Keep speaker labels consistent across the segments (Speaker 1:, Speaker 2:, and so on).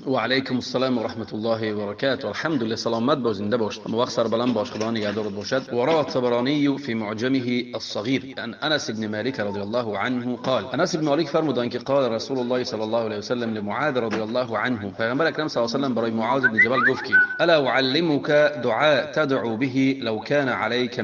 Speaker 1: و علیکم السلام و رحمة الله و برکاته. الحمدلله، سلامت باش، زنده باش، وقت سربلند باش، خدا نگهدارت باشد. وروى الطبراني في معجمه الصغير عن انس بن مالك رضي الله عنه قال، انس بن مالك فرمودند که قال رسول الله صلى الله عليه وسلم لمعاذ رضي الله عنه، پیغمبر اکرم صلی الله علیه و سلم برای معاذ بن جبل گفت که الا اعلمك دعاء تدعو به لو كان عليك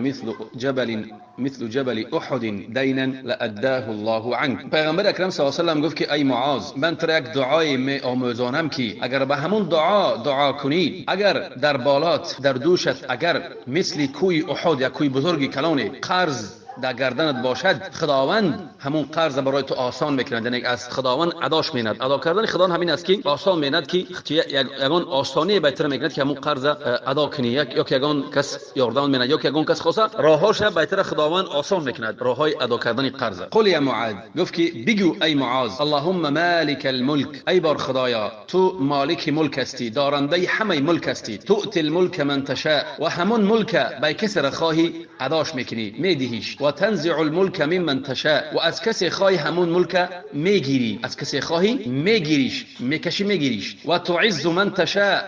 Speaker 1: مثل جبل احد دینا لاداه الله عنك. پیغمبر اکرم صلی الله علیه و سلم گفت که ای معاذ، من تو یک دعای می آموزانم که اگر به همون دعا دعا کنی، اگر در بالات در دوشت اگر مثل کوی احد یا کوی بزرگی کلانی قرض در گردنت باشد، خداوند همون قرض برای تو آسان میکند، یعنی از خداوند اداش میند. ادا کردن خداوند همین است که آسان میند که یگان آسانی بهتر میکند که همون قرض ادا کنی، یا که یگان کس یاردم میند یا که یگان کس خواسته راهاش بهتر خداوند آسان میکند، راههای ادا کردن قرض. قل یا معاذ، گفت که بگو ای معاذ، اللهم مالک الملک، ای بار خدایا تو مالک ملک هستی، دارنده همه ملک هستی، تؤتی الملک من تشاء، و همون ملک به کسی را خواهی اداش میکنی، میدهیش، و تنزع الملک ممن تشاء، و از کسی خواهی همون ملک میگیری، از کسی خواهی میگیریش، میکشی میگیریش، و تعز من تشاء،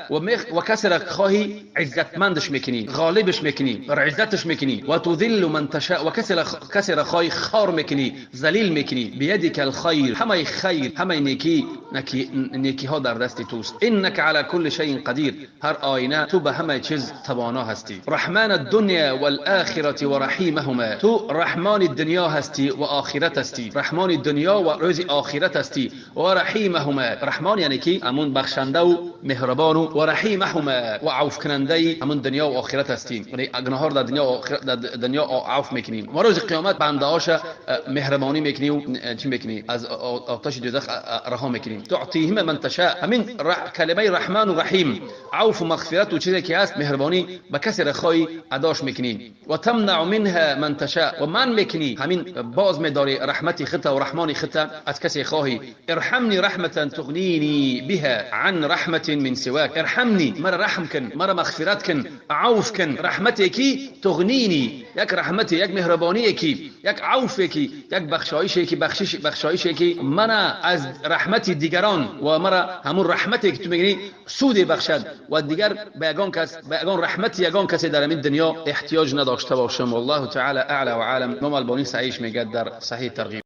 Speaker 1: و کسی را خواهی عزتمندش میکنی، غالبش میکنی، بر عزتش میکنی، و تذل من تشاء، و کسی را خواهی خار میکنی، ذلیل میکنی، بیدک الخیر، همه خیر، همه نیکی، نیکی ها در دست توست، انک علی کل شیء قدیر، هر آینه تو به همه چیز توانا هستی، رحمان الدنیا والآخرة و رحیمهما، تو رحمان دنیا هستی و آخرت هستی، رحمان دنیا و روز آخرت هستی، و رحیمهما، رحمان یعنی کی؟ همون بخشنده و مهربان و رحیمهما و عفو کننده همون دنیا و آخرت هستی، یعنی گناهار در دنیا و آخرت، در دنیا عفو میکنی و روز قیامت بنده هاش مهربانی میکنی و چی میکنی؟ از آتش دوزخ رها میکنی. تعطیهم من تشاء، همین کلمه رحمان و رحیم، عفو و مغفرت و چیزی که هست مهربانی به کسی را خواهی اداش میکنی، و تمنع منها من تشاء، و من میکنی همین باز میداری رحمت خطا و رحمان خطا از کسی خواهی. ارحمنی رحمة تغنینی بها عن رحمة من سواک، ارحمنی مرا رحم کن، مرا مغفرت کن، عفو کن، رحمتی کی تغنینی، یک رحمتی، یک مهربانی کی، یک عفو کی، یک بخشایشی کی، بخشایشی کی من از رحمت دیگران و مرا همون رحمتی که تو میگی سود بخشد و دیگر به یگان کس، به یگان رحمت یگان کسی در این دنیا احتیاج نداشته باشم. والله تعالی اعلى و عالم. امام البانی صحیح میگه در صحیح ترغیب.